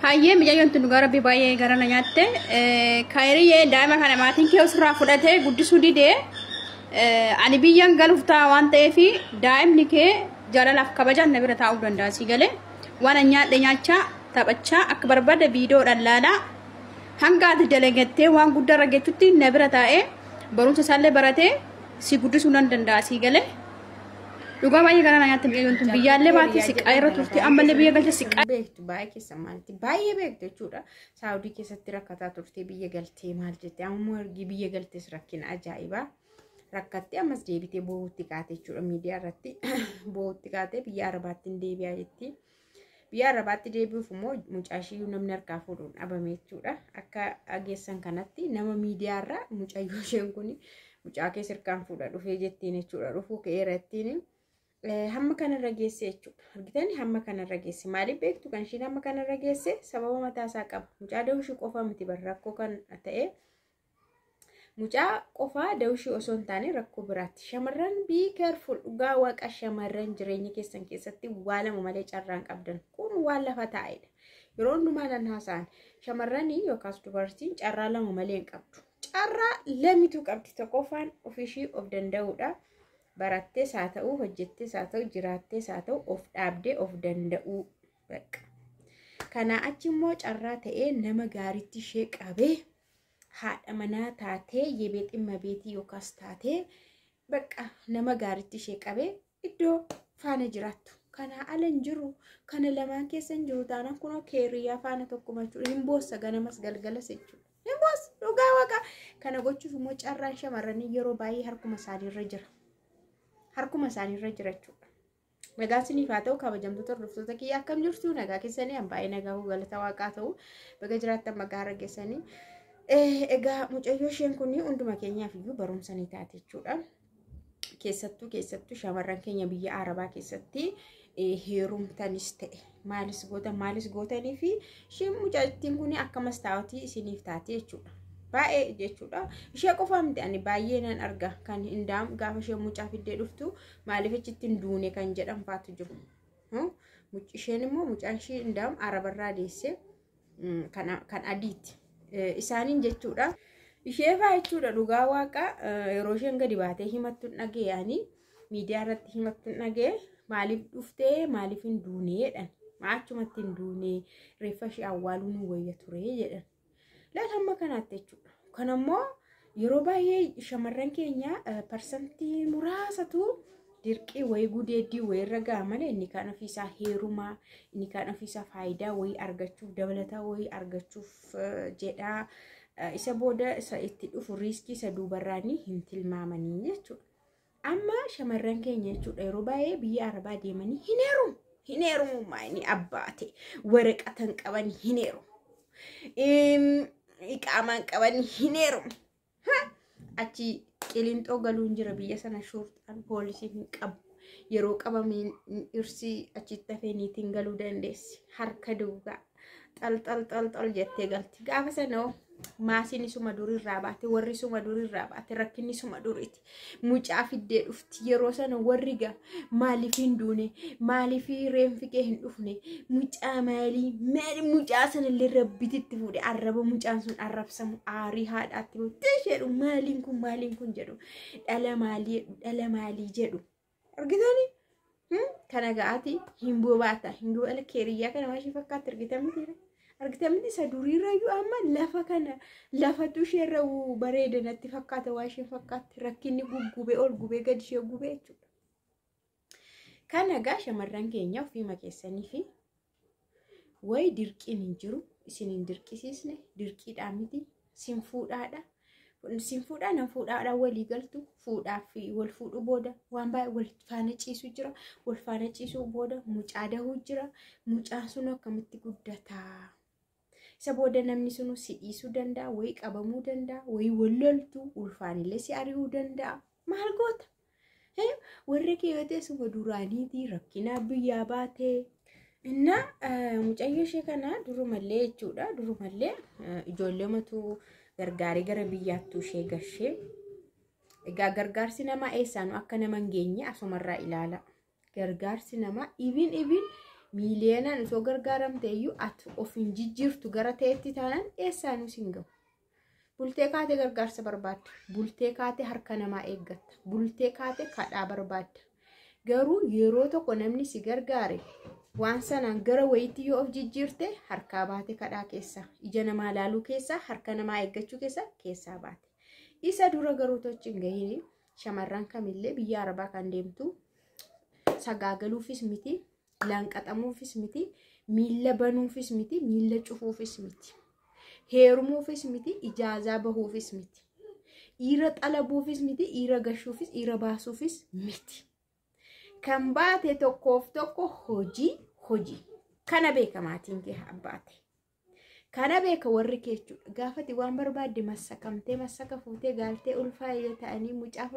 Hayyee, mucayyoon tun dhugaa Rabbii baay'ee gara na nyaatte. Kaayiriyyee, daa'ima kana maatiin kee osirraa fudhatee guddisuu didee, ani biyyan galuuf ta'a waan ta'eef, daa'imni kee jaalalaaf kabajaan na bira taa'uu danda'a. Si galee, waan an nyaadhe nyaachaa, taphachaa, akka barbaade viidiyoodhaan laalaa, hanga ati dalagattee waan guddaa irra geettutti na bira taa'ee barumsa isaallee baratee si guddisuu nan danda'a. Si galee, dhugaa baay'ee gara na nyaatte mucayyoon tun. Biyyaallee baatee siqaa irra turte, ammallee biyya galche siqaa. Beektu, baay'ee keessa maalitti baay'ee beektu jechuudha. Saawudii keessatti rakkataa turtee biyya galtee maal jette, ammoo ergi biyya galtees rakkina ajaa'ibaa rakkattee ammas deebitee boo'utti kaate jechuudha. Miidiyaa irratti boo'utti kaate, biyya Arabaatti hin deebi'aa jetti. Biyya Arabaatti deebi'uuf immoo mucaa ishiyyuu namni harkaa fuudhuun dhabame jechuudha. Akka dhageessan kanatti nama miidiyaa irraa mucayyoo isheen kun mucaa kee sirkaan fuudha dhufee jettiin jechuudha. Dhufuu ka'eera jettiin. Hamma kanarra geesse jechuudha. Argitanii, hamma kanarra geesse. Maaliif beektu? Kan ishiin hamma kanarra geesse sababa mataa isaa qaba. Mucaa da'ushii qofa miti bar rakkoo kan ta'e. Mucaa qofaa da'ushii osoo hin taane rakkoo biraatti. Shamarran, be careful, dhugaa Waaqa, shamarran jireenya keessan keessatti waa lama malee carraan qabdan. Kun waan lafa taa'edha. Yeroo hundumaa nan haasa'an, shamarranii yookaas dubartiin carraa lama malee hin qabdu. Carraa lamitu qabdi. Tokkoffaan ofiishii of danda'uudha. Barattees haa ta'u, hojjettees haa ta'u, jiraattees haa ta'u, of dhaabdee of danda'uu. Bakka. Kanaa achi immoo carraa ta'ee nama gaariitti ishee qabee haadha manaa taatee, yebee ximma beetii yookaas taatee, bakka nama gaariitti ishee qabee iddoo faana jiraattu. Kanaa ala hin jiru. Kana lamaan keessa hin jiru taanaan kunoo keeriyyaa faana tokkuma jechuudha. Hin boossa ganamas galgalas jechuudha. Hin boossa, dhugaa Waaqa. Kana gochuuf immoo carraan shamarranii yeroo baay'ee harkuma isaaniirra jira. Harkuma isaaniirra jira jechuudha. Nagaa isiniif haa ta'u, kabajamtoota hordoftoota kiyya, akkam jirtu? Nagaa keessanii? An baay'ee nagaa, galata Waaqaa ta'u, baga jiraattan maqaa har'a geessanii. Egaa mucayyoo isheen kun hunduma keenyaaf iyyuu barumsa ni taate jechuudha. Keessattuu keessattuu shamarran keenya biyya Arabaa keessatti heerumtanis ta'e, maalis gootan maalis gootanii fi isheen mucattiin kun akka mastaawwatii isiniif taate jechuudha. Baay'ee jechuudha. Ishee qofa miti, ani baay'ee nan arga kan indaam gaafa isheen mucaa fiddee dhuftu maaliif achitti hin duune kan jedhan faatu jiru. Isheen immoo mucaan ishee indaam Arabarraa deesse, kan adiiti. Isaaniin jechuudha. Ishee faa jechuudha, dhugaa Waaqa, yeroo isheen gadi baatee himattu dhagee, miidiyaa irratti himattu dhagee, maaliif dhuftee, maaliif hin duune jedhan. Achumatti hin duune, reeffa ishee awwaaluu nu wayya ture jedhan. Laata hamma kanaatti jechuudha. Kan ammoo yeroo baay'ee shamarran keenya parsantii muraasatu dirqii wayii, gudeeddii wayii irra ga'a malee, inni kaan ofiisaa heerumaa, inni kaan ofiisaa faayidaa wayii argachuuf, dabalataa wayii argachuuf jedhaa. Isa booda isa itti dhufu riiskii isa duubarraanii hin tilmaamanii jechuudha. Amma shamarran keenya jechuudha yeroo baay'ee biyya Arabaa deemanii hin heerumu. Hin heerumummaa inni abbaate waraqatan qaban hin heerumu. Iqaamaan qaban hin heerumu. Achi Qilinxoo galuun jira, biyya sana shuurxaan poolisiin hin qabu. Yeroo qabameen dhirsi achitti hafee niitiin galuu dandeessi. Harka duugaa xal xal xal xal jettee galti. Gaafa sana maasiin isuma durirraa baate, warri isuma durirraa baate, rakkinni isuma duriiti. Mucaa fiddee dhufti. Yeroo sana warri gaa maaliif hin duune, maaliif reenfi kee hin dhufne, mucaa maalii maali, mucaa sanallee rabbititti fuudhe, arraba mucaan sun arrabsamu, aarii haadhaatti jedhu, maaliin kun maaliin kun jedhu, dhala maalii dhala maalii jedhu. Argitanii? Kana ga'aati hin bobaata. Hin bobaata keeriyyaa kana waan ishee fakkaatti argitan miti. Argitan miti, isa duriirrayyuu amma lafa kana lafatu isheerra bareeda natti fakkaata, waan isheen fakkaatti rakkinni guggubee ol gubee gadi ishee gubee jechuudha. Kana egaa shamarran keenya ofiima keessanii fi wayi dirqiin hin jiru, isin hin dirqisiisne, dirqiidhaan miti, sin fuudhaadha. Sin fuudhaa nan fuudhaadhaan walii galtu, fuudhaa fi wal fuudhuu booda waan baay'ee wal faana ciisuu jira. Wal faana ciisuu booda mucaa dahuu jira. Mucaan sun akkamitti guddataa? Isa booda namni sunu si dhiisuu danda'a, wayii qabamuu danda'a, wayii wal loltu, ulfaanillee si ari'uu danda'a. Maal goota? Warra kee yoo ta'e suma duraaniitii rakkinaa biyyaa baatee. Innaa mucayyoo ishee kana durumallee jechuudha, durumallee ijoollee matu gargaaree gara biyyaattuu ishee gashee. Egaa gargaarsi namaa eessaanuu akka nama hin geenye asumarraa ilaala. Gargaarsi namaa ibin ibin Miiliyoonaan osoo gargaaramte iyyuu ati of hin jijjiirtu gara ta'etti taanaan eessaanuu siin gahu. Bultee kaatee gargaarsa barbaadda. Bultee kaatee harka namaa eeggatta. Bultee kaatee kadhaa barbaadda. Garuu yeroo tokko namni si gargaare waan sanaan gara wayiitti yoo of jijjiirte harkaa baate kadhaa keessaa, ija namaa laaluu keessaa, harka namaa eeggachuu keessaa baate. Isa dura garuu tochi hin gahiin shamarran kamillee biyya arabaa kan deemtu sagaagaluufis miti, laanqaxamuufis miti, miilla banuufis miti, miilla cufuufis miti. Heerumuufis miti, ijaazaa bahuufis miti. Dhiira xalabuufis miti, dhiira gashuufis, dhiira baasuufis miti. Kan baate tokkoof tokko hojii. Kana beeka maatiin kee baate. Kana beeka warri kee jechuudha. Gaafati waan barbaadde massakamtee massaka fuutee gaaltee ulfaa'ee ta'anii mucaa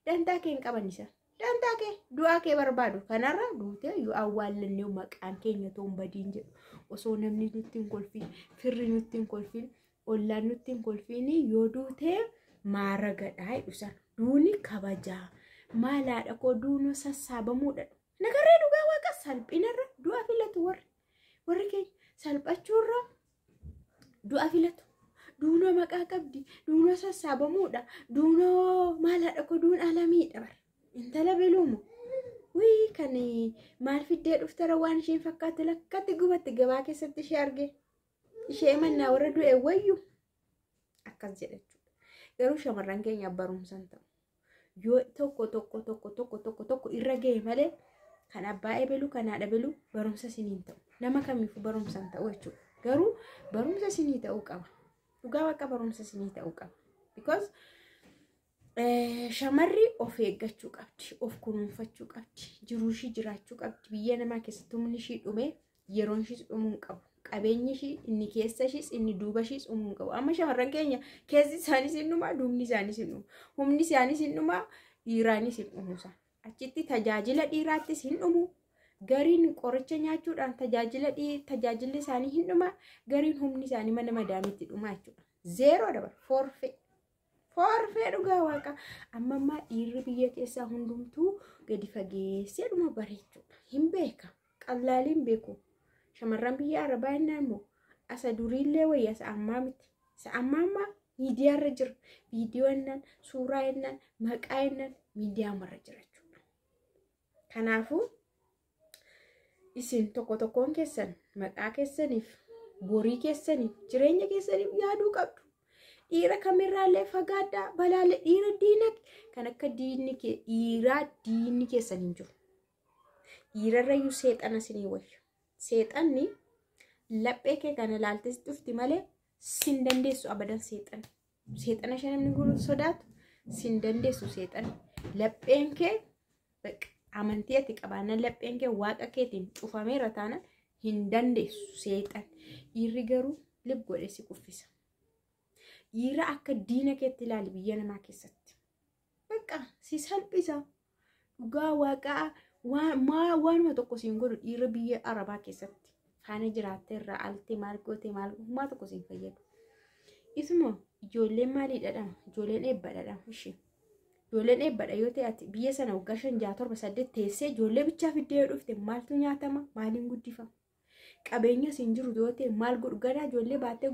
dantaa kee hin qaban isa. Dantaa kee du'aa kee barbaadu. Kanarra duutee yoo awwaallannee maqaan keenya otoo hin badiin jedhu. Osoo namni nutti hin kolfiin, firri nutti hin kolfiin, ollaan nutti hin kolfiin yoo duutee maara gadhaa jedhu sana. Duuni kabajaa. Maalaadha koo duunoo sassaabamuudha. Nagarree dhugaa waaqa salphinarra du'a filatu warri keenya salphachuurra du'a filatu. Duunoo maqaa qabdi, duunoo sassaabamuudha, duunoo maalaadha koo duun alamiidha bara. Intala beluumu. Wii kan maal fiddee dhuftara waan isheen fakkaatu lakkatti gubatti gabaa keessatti ishee arge. Ishee mannaa warra du'e wayyu akkas jedha jechuudha. Garuu shamarran keenya barumsa hin ta'u. Yoo tokko tokko tokko tokko tokko tokko irra ga'e malee kan abbaa ebelu kan haadha ebelu barumsa isiniin ta'u. Nama kamiifuu barumsa hin ta'u jechuudha. Garuu barumsa isinii ta'uu qaba. Dhugaa waaqa barumsa isinii ta'uu qaba. Because shamarri of eeggachuu qabdi, of kunuunfachuu qabdi, jiruu ishii jiraachuu qabdi. Biyya namaa keessatti humni ishii dhume yeroon ishiis dhumuu hin qabu. Qabeenyi ishii inni keessa ishiis inni duuba ishiis dhumuu hin qabu. Amma shamarran keenya keessi isaaniis hin dhumaa, duubni isaaniis hin dhumu. Humni isaaniis hin dhumaa, dhiiraanis hin dhumu. Achitti tajaajila dhiiraattis hin dhumu. Gariin qoricha nyaachuudhaan tajaajilli isaanii hin dhuma. Gariin humni isaanii mana madaamitti dhuma jechuudha. Zeeroo dabar forfee. Forfee dhugaa waaqa. Amma ammaa dhiirri biyya keessaa hundumtuu gadi fageessee dhuma bareechuudha. Hin beeka. Qallaaliin beeku. Shamarran biyya arabaa innaan immoo asa duriillee wayya isa ammaa miti. Isa ammaa ammaa miidiyaarra jira. Viidiyoo innaan, suuraa innaan, maqaa innaan miidiyaamarra jira jechuudha. Kanaafuu isin tokko tokkoon keessan maqaa keessaniif, borii keessaniif, jireenya keessaniif yaaduu qabdu. Dhiira kamirraallee fagaadhaa, balaalee dhiira diina kan akka diinni dhiiraa diinni keessan hin jiru. Dhiirarrayyuu seexana isinii wayya. Seexanni laphee kee kana ilaaltee dhufti malee sin dandeessu abadan seexana. Seexana ishee namni sodaatu sin dandeessu seexana. Lapheen kee amantii ati qabaannan lapheen kee waaqa keetiin cufameera taanaan hin dandeessu seexan. Dhiirri garuu lib godhee si kuffisa. Dhiira akka diina keetti ilaali biyya namaa keessatti. Bakka si salphisa. Dhugaa waaqaa waanuma tokko siin godhu dhiira biyya arabaa keessatti. Faana jiraattee irraa altee maal gootee maal humaa tokko siin fayyadu. Isuma ijoolleen maalii dhadhama? Ijoolleen eebba dhadhama ishee. Ijoolleen eebbadha yoo ta'e ati biyya sana waggaa 5, 6, 7, 8 teessee ijoollee bichaa fiddee yoo dhufte maaltu nyaatama? Maaliin guddifama? Qabeenya siin jiru yoo ta'e maal godhu? Ganaa ijoollee baattee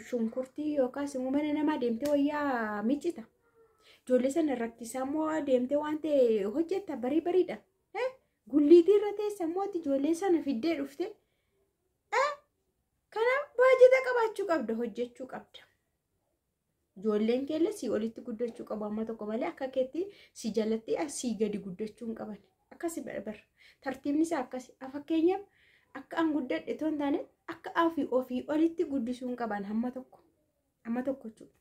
shunkurtii yookaas immoo mana namaa deemtee wayyaa miccita. Ijoollee sana rakkisaa immoo deemtee waan ta'e hojjetta barii bariidha. Gulliitii irra teessa immoo ijoollee sana fiddee dhufte. Kanaaf baajata qabaachuu qabda, hojjechuu qabda. Ijoolleen keellee sii olitti guddachuu qabu amma tokko malee akka keetti si jalatti sii gadi guddachuu hin qaban. Akkasi barra. Tartiibni isaa akkasi. Fakkeenyaaf akka an guddadhe otoo hin taane akka ofii olitti guddisuu hin qaban hamma tokko. Amma tokko jechuudha.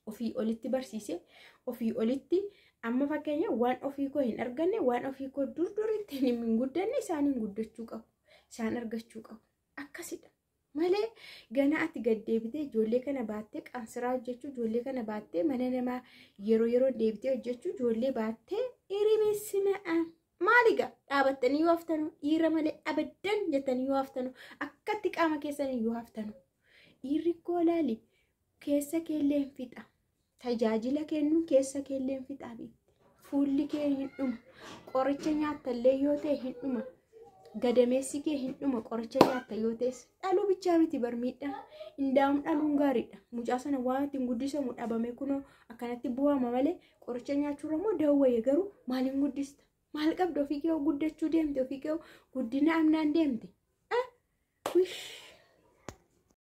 Ofii olitti barsiisee ofii olitti amma fakkeenyaaf waan ofii koo hin arganne waan ofii koo dur duritti hin guddanne isaaniin guddachuu qabu. Isaan argachuu qabu. Akkasidha. Malee ganaa ati gad deebitee ijoollee kana baattee qansiraa hojjechuu, ijoollee kana baattee mana namaa yeroo yeroo deebitee hojjechuu, ijoollee baattee hiribeessina. Maaligaa dhaabattanii yoo haftanu dhiira malee abaddan jettanii yoo haftanu akkatti qaama keessanii yoo haftanu dhiirri koo laali keessa keellee hin fixa. Tajaajila kennuun keessa keellee hin fixa. Fuulli kee hin dhuma. Qoricha nyaattallee yoo ta'e hin dhuma. Gadameessi kee hin dhuma qoricha nyaatta yoo ta'es dhaluu bichaa miti bar miidhaa. Indaa'uun dhaluun gaariidha. Mucaa sana waan ittiin guddisamu dhabame kunoo akkanatti bu'ama malee qoricha nyaachuurra immoo dawwayye garuu maaliin guddista? Maal qabda ofii kee guddachuu deemte ofii kee guddina amnaan deemte?